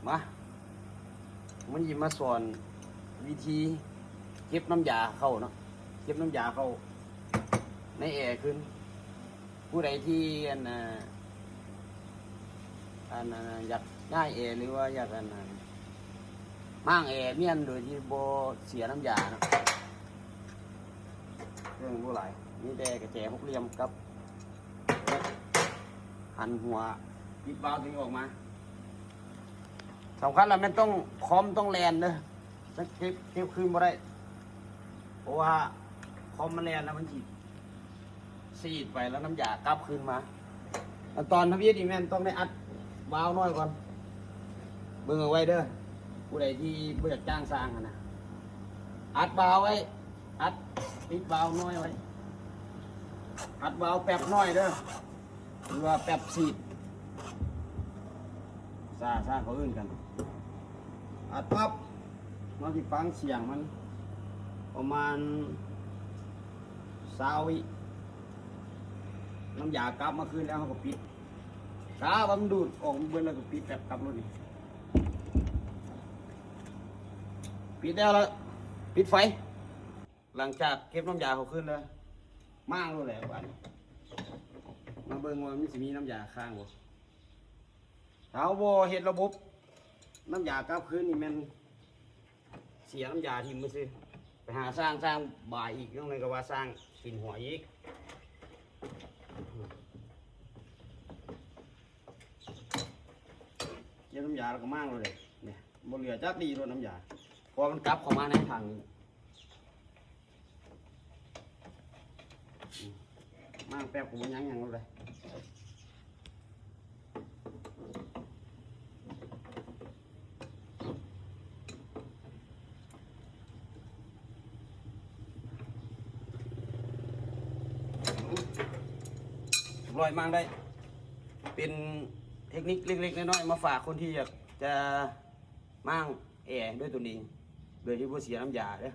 ມາ ມັນຊິມາສອນວິທີເກັບນ້ຳຢາເຂົ້າເນາະ ເກັບນ້ຳຢາເຂົ້າໃນແອຄືນ. ຜູ້ໃດທີ່ ອັນ ອັນ ອັນ ຢາກຍ້າຍແອ ຫຼືວ່າຢາກ ອັນ ອັນ ມ້າງແອມ້ຽນໂດຍທີ່ບໍ່ເສຍນ້ຳຢາເນາະ ເລື່ອງບໍ່ຫຼາຍ ມີແຕ່ກະແຈຫົກຫຼ່ຽມກັບ ຫັນຫົວປິດວາວຕົວນີ້ອອກມາ. ສຳຄັນລະແມ່ນຕ້ອງ ຄອມຕ້ອງແລ່ນເດີ ເກັບ ເກັບຄືນບໍ່ໄດ້ ເພາະວ່າຄອມມັນແລ່ນລະມັນຊິ ສີດໄປແລ້ວນ້ຳຢາກັບຄືນມາ. ຂັ້ນຕອນທຳອິດນີ້ແມ່ນຕ້ອງໄດ້ອັດວາວນ້ອຍກ່ອນ ເບິ່ງເອົາໄວ້ເດີ ຜູ້ໃດທີ່ບໍ່ຢາກຈ້າງຊ່າງຫັ້ນນະ ອັດວາວໄວ້ ອັດປິດວາວນ້ອຍໄວ້ ອັດວາວແປັບນ້ອຍເດີ ຫຼືວ່າແປັບສີດ ຊາ ຊາເຂົາເອີ້ນກັນ. ອັດປັບ ເຮົາຊິຟັງສຽງມັນປະມານຊາວວິ ນ້ຳຢາກັບມາຄືນແລ້ວ ເຮົາກໍປິດ ກະວ່າມັນດູດອອກເບິດແລ້ວກໍປິດແປັບກັບໂລດນີ້. ປິດແລ້ວລະ ປິດໄຟ. ຫຼັງຈາກເກັບນ້ຳຢາເຂົ້າຄືນແລ້ວ ມ້າງໂລດແຫຼະບາດນີ້ ມາເບິ່ງວ່າມັນຊິມີນ້ຳຢາຄ້າງບໍ່. ຖ້າເຮົາບໍ່ເຮັດລະບົບນ້ຳຢາກັບຄືນນີ້ແມ່ນເສຍນ້ຳຢາຖິ້ມຊື່ໆ ໄປຫາຊ່າງ ຊ່າງບາຍອີກ ຈັ່ງໃດກໍວ່າຊ່າງກິນຫົວອີກ. ເກັບນ້ຳຢາແລ້ວກໍມ້າງໂລດເດ ນີ້ ບໍ່ເຫຼືອຈັກດີ້ໂລດນ້ຳຢາ ເພາະວ່າມັນກັບເຂົ້າມາໃນຖັງນີ້. ອືມ ມ້າງແປັບກໍບໍ່ຍັງຫຍັງເລີຍ. ຮຽບຮ້ອຍ ມ້າງໄດ້ ເປັນເທັກນິກເລັກໆນ້ອຍໆ ມາຝາກຄົນທີ່ຢາກຈະມ້າງແອດ້ວຍຕົນເອງ ໂດຍທີ່ບໍ່ເສຍນ້ຳຢາເດີ.